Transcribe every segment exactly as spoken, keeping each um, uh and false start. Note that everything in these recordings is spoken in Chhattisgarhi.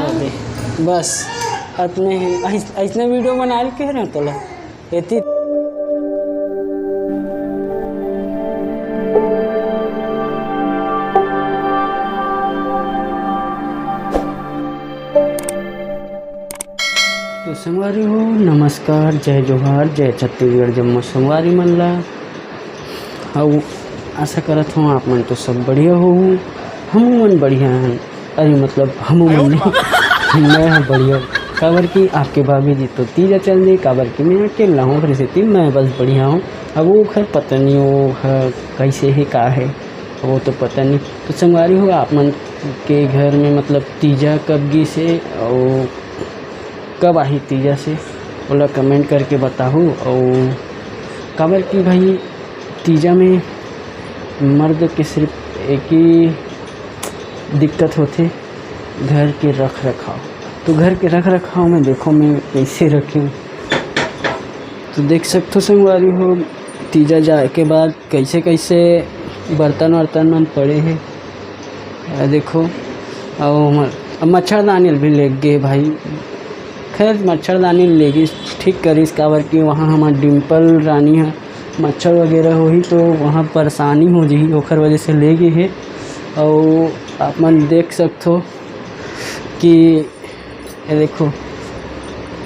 अबे, बस, अतने ही, अइस-, अइसने video बनाए ल कहे रहेंव तोला। एती तो संगवारी हो, नमस्कार, जय जोहार, जय छत्तीसगढ़, जम्मो संगवारी मन ला। अउ आशा करत हूँ आप मन तो सब बढ़िया होहू, हमू मन बढ़िया हन। अरे मतलब हमू मन नहीं, मैं ह बढ़िया हूँ। काबर कि आपके भाभी जी तो तीजा चल दी, काबर कि मैं अकेला हूँ, ओकरे सेती मैं बस बढ़िया हूँ। अब वो खैर पता नहीं वो ह कैसे है, का है, वो तो पता नहीं। तो संगवारी हो, आप मन के घर में मतलब तीजा कब गिस हे अउ कब आही तीजा से, ओला comment करके बताहू। अउ काबर कि भाई, तीजा में मर्द के सिर्फ एक ही दिक्कत होथे, घर के रख रखाव। तो घर के रख रखाव में देखो मैं कैसे रखे हूँ। तो देख सकथो संगवारी हो, तीजा जाए के बाद कैसे कैसे बर्तन वर्तन मन पड़े हे। आ देखो, अउ हमर अब मच्छरदानी ल भी लेग गे भाई। खैर, मच्छरदानी ल लेगिस, ठीक करिस, काबर कि वहाँ हमर डिम्पल रानी ह मच्छर वगैरह होही तो वहाँ परेशानी हो जही, ओखर वजह से ले गे हे। अउ आप मन देख सकथो कि ये देखो,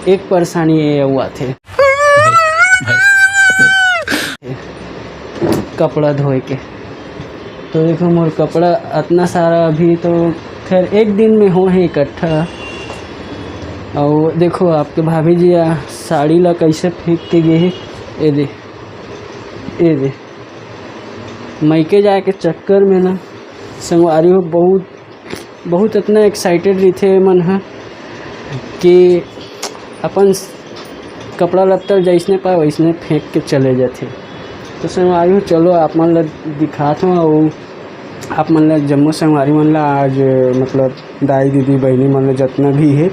एक परेशानी ये अउ आथे। कपड़ा धोए के। तो देखो, मोर कपड़ा अतना सारा अभी तो खैर एक दिन में हो हे इकट्ठा। अउ देखो, आपके भाभी जी आ साड़ी ला कैसे फेंक के गे हे। ए दे, ए दे, मइके जाए के चक्कर में ना संगवारी हो बहुत बहुत अतना excited रहिथे मन ह कि अपन कपड़ा लत्ता ल जइसने पाए वइसने फेंक के चले जाथे। तो संगवारी हो, चलो आप मन ल दिखात हूँ, अउ आप मन ल जम्मो संगवारी मन ल आज, मतलब दाई दीदी बहिनी मन ल जतना भी हे,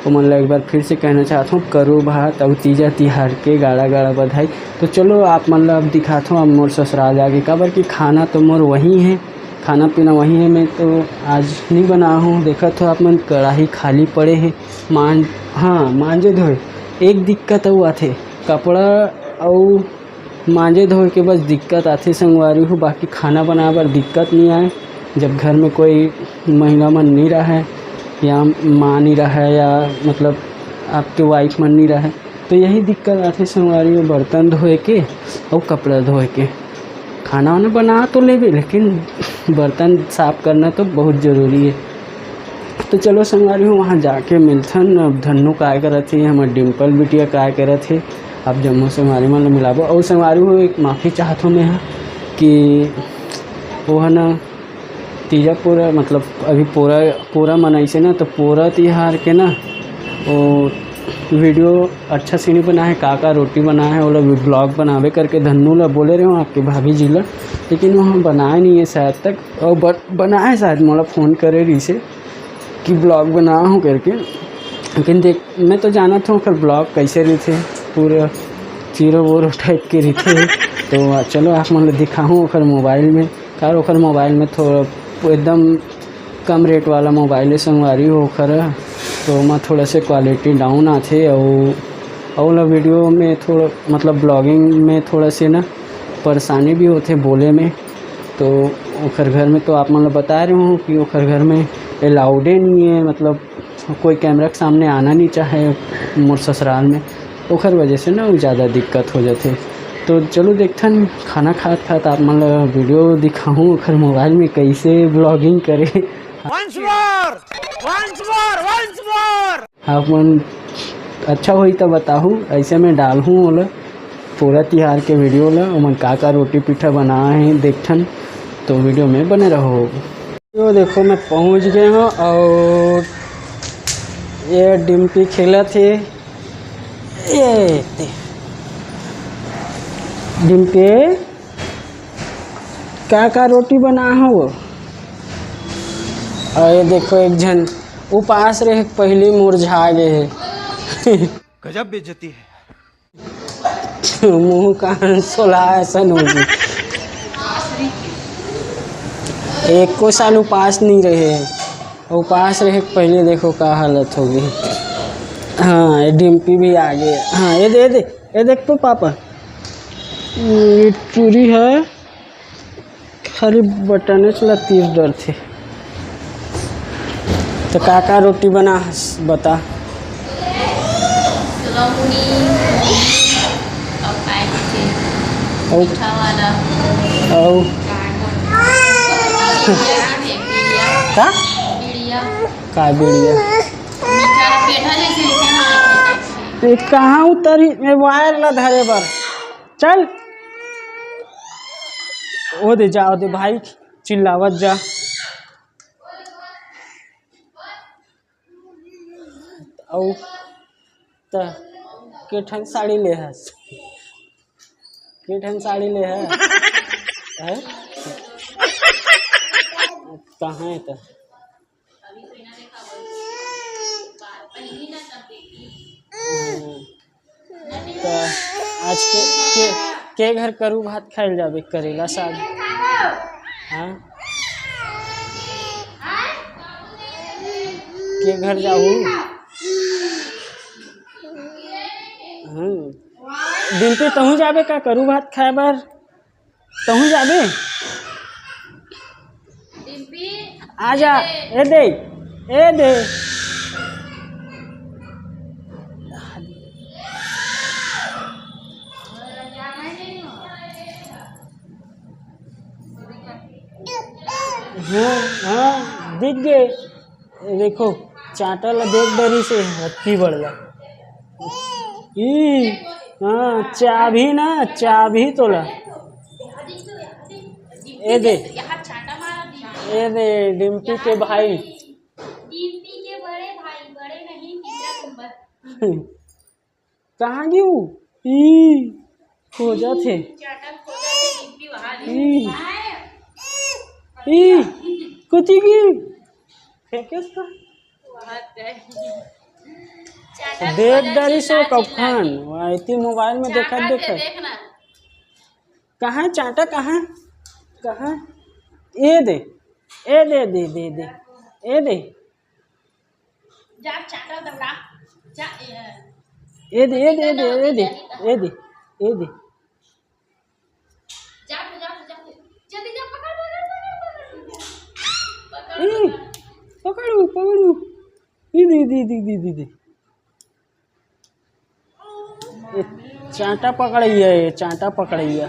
ओमन ल एक बार फिर से कहना चाहत हूँ, करू भात अउ तीजा तिहार के गाड़ा गाड़ा बधाई। तो चलो आप मन ल अब दिखात हूँ अब मोर ससुराल जाके, काबर कि खाना तो मोर वहीं हे, खाना पीना वहीं हे। मैं तो आज नहीं बना हूँ, देखत हो आप मन, कढ़ाई खाली पड़े हे। मान, हाँ, मांजे धोए एक दिक्कत अउ आथे, कपड़ा अउ मांजे धोए के बस दिक्कत आथे संगवारी हो, बाकी खाना बनाए बर दिक्कत नहीं आए। जब घर में कोई महिला मन नहीं रहे या माँ नहीं रहे या मतलब आपके wife मन नहीं रहे, तो यही दिक्कत आथे संगवारी हो, बर्तन धोए के अउ कपड़ा धोए के। खाना वाना बना तो लेबे, लेकिन बर्तन साफ करना तो बहुत जरूरी है। तो चलो संगवारी हो, वहाँ जाके मिलथन। अब धन्नू काय करत हे, हमर डिम्पल बिटिया काय करत हे, आप जम्मो संगवारी मन ल मिलाबो। अउ संगवारी हो, एक माफ़ी चाहत हूँ मैं ह कि वो है ना, तीजा पूरा, मतलब अभी पूरा, पूरा मनाइसे ना, तो पूरा तिहार के ना वो video अच्छा से नहीं बना है, का का रोटी बना है, वो लोग vlog बनावे करके धन्नू ला बोले रहे हो आपके भाभी जी ला, लेकिन वो हम बनाए नहीं है शायद तक, और ब-, बनाए शायद, मोला फोन करे रही से कि vlog बना हो करके, लेकिन देख, मैं तो जानत हूँ ओकर vlog कैसे रहिथे, पूरा चीरो बोरो type के रहिथे। तो चलो आप मन ल दिखाहूँ ओकर मोबाइल में, कार ओकर मोबाइल में थोड़ा एकदम कम रेट वाला मोबाइल है संगवारी हो ओकर, तो ओमा थोड़ा से quality down आथे। अउ अउ ला video में थोड़ा मतलब vlogging में थोड़ा से ना परेशानी भी होथे बोले में। तो ओकर घर में तो आप मन ला बता रहे हूँ कि ओकर घर में allowed ही नहीं है, मतलब कोई camera के सामने आना नहीं चाहे मोर ससुराल में, ओकर वजह से ना वो ज़्यादा दिक्कत हो जाथे। तो चलो देखथन, खाना खात खात आप मन ला video दिखाहूँ ओकर मोबाइल में कैसे vlogging करे। Once more, once more, once more। आप मन अच्छा होई त बताहू, ऐसे मैं डालहूँ ओला पूरा तिहार के video ला, ओमन का का रोटी पीठा बनाए हैं देखथन, तो video में बने रहो। यो देखो मैं पहुँच गए हूँ और ये डिम्पी खेलत हे, ये ते। डिम्पी का का रोटी बना हो? और ये देखो एक झन उपास रहे पहली मुरझा गए है। गजब बेइज्जती है। मुंह कान सोला ऐसा नहीं। एको साल उपास नहीं रहे। उपास रहे के पहले देखो का हालत हो गई। हाँ, ये डिम्पी भी आ गए। हाँ, ये दे, ये दे, ये देख तो पापा, ये चूरी है, खाली बटने चला तीर डरथे। तो का का रोटी बना हस, बता। लौंगी, और काय के चीज? और? मीठा वाला। और? का? बिड़िया। का बिड़िया? मीठा वाला पेठा जैसे होता है ना, वैसे। ये कहाँ उतरी? मैं वायर ला धरे बर। चल। ओ दे जा, ओ दे भाई, चिल्लावत जा। अउ त के ठन साड़ी ले हस? के ठन साड़ी ले हस? हैं? कहाँ है त? हम्म। त आज के, के, के घर करू भात खाइल जाबे, करेला साग? हाँ? के घर जाहू? हम्म। डिम्पी, तहूँ जाबे का करू भात खाए बर? तहूँ जाबे? आजा, ए दे, ए दे। हाँ, हाँ, दिख गए। ये देखो, चांटा ला देख डरी से हत्ती बढ़ ला। ई, हाँ, चाबी ना, चाबी तोला। ए दे, ए दे, डिम्पी के भाई। डिम्पी के बड़े भाई, बड़े नहीं, तीसरा नंबर। कहाँ गिहू? ई, खोजत हे। चाटा खोजत हे, डिम्पी वहाँ ई, ई, कुची की? फेंके उसका। देख डरी सो कफन, वहाँ इतनी मोबाइल में देखत देखत। देखना। कहाँ चाटा, कहाँ? कहाँ? ए दे, ए दे, दे, दे, दे, ए दे। जा, चाटा दौड़ा। जा, ए। ए दे, ए दे, ए दे, ए दे, ए दे, ए दे। जा, जा, जा, जा। जल्दी जा, पकड़, पकड़, पकड़, पकड़। पकड़, ए, पकड़। पकड़ू, पकड़ू। ई दे, ई दे, ई दे, ई दे, ई दे। ये चांटा पकड़ैया, ये चांटा पकड़ैया।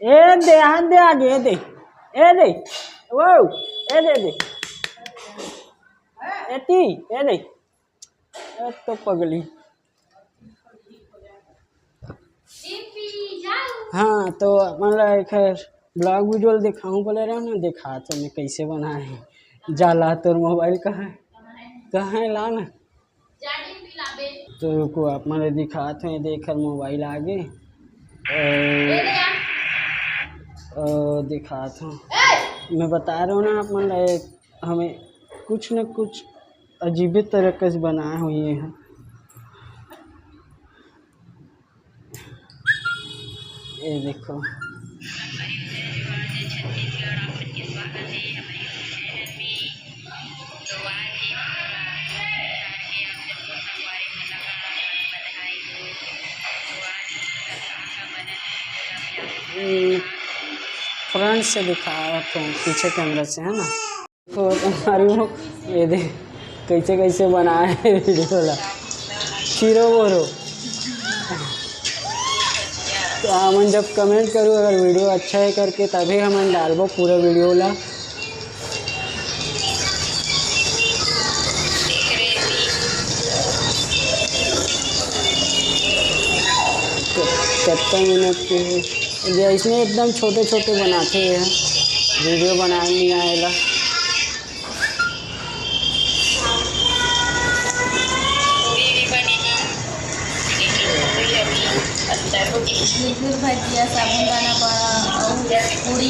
ए दे, हाथ दे आगे, ए दे, ए दे, वो, ए दे, ए दे, एती, ए दे, ए तो पगली। हाँ, तो मतलब एक vlog video दिखाऊँ बोले रहे ना, दिखात हँव मैं कैसे बनाए हँव। जा ला तोर मोबाइल कहाँ है? कहाँ है? ला ना। तो रुको, आप मन ल दिखात हँव, देख मोबाइल आगे। अउ, अउ दिखात हँव। मैं बता रहा हूँ ना आप मन ल, हमें कुछ न कुछ अजीबे तरह का बनाए हुए हैं। ये देखो। हम्म, front से दिखावत हँव, पीछे camera से, है ना? तो हमारी वो, ये दे, कैसे कैसे बनाए हे video ला, खीरो बोरो। तो हमन जब comment करू अगर video अच्छा है करके, तभी हमन डालबो पूरा video ला। तो कितना मिनट के है? ये इसमें एकदम छोटे छोटे बनाते हैं, video बनाए नहीं आएला। भजिया, साबूदाना बड़ा अउ पूड़ी।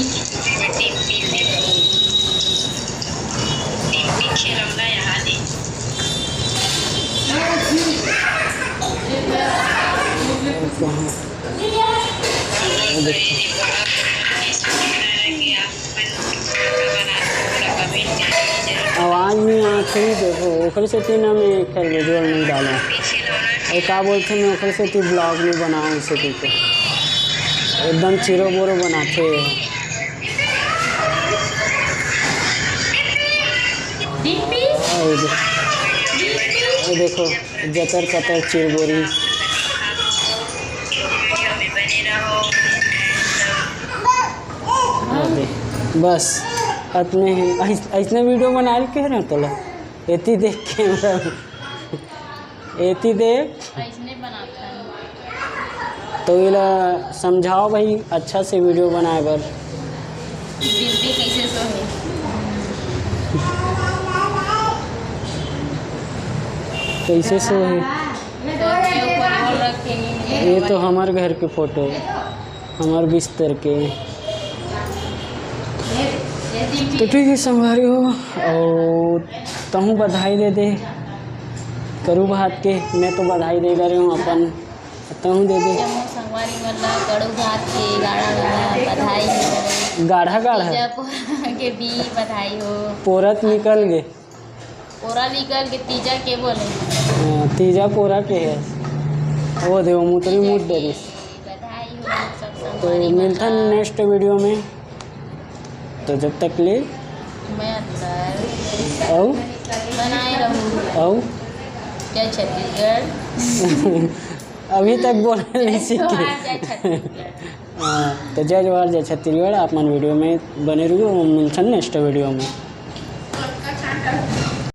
फिर देखो, ओकर सेती ना मैं एकर visual नहीं डालूँ। अउ का बोलथे, मैं ओकर सेती vlog नहीं बनाऊँ, इसे कहिके एकदम चिरो बोरो बनाथे। अउ दे-, अउ देखो, जतर कतर चिरबोरी। अउ दे, बस अतने ही। अइस-, अइसने video बनाए ल कहे रहे तोला। एती देख camera में। एती देख। अइसने बनाथन। तो एला समझाओ भाई, अच्छा से video बनाए बर। दीदी कइसे सोहे? कइसे सोहे? ये तो हमर घर के photo। हमर बिस्तर के। तो ठीक है संगवारी हो, अउ तहूँ बधाई दे दे करू भात के। मैं तो बधाई दे रहे हूँ अपन, तहूँ दे दे। जम्मो संगवारी मन ला करू भात के गाड़ा गाड़ा बधाई हो। गाढ़ा गाढ़ा। तीजा पोरा के भी बधाई हो। पोरा त निकल गे। पोरा निकल के तीजा के बोले। हाँ, तीजा पोरा के है। वो देखो, मुतरी मुत डरिस। बधाई हो सब तो संगवारी मन मिलथन ला। Next video में। तो जब तक ले मैं अंदर अउ बनाए रहूँ। अउ जय छत्तीसगढ़। अभी तक बोले नहीं सीखे। जय छत्तीसगढ़। हाँ, तो जय जोहार, जय छत्तीसगढ़। आप मन video में बने रहियो, मिलथन next video में।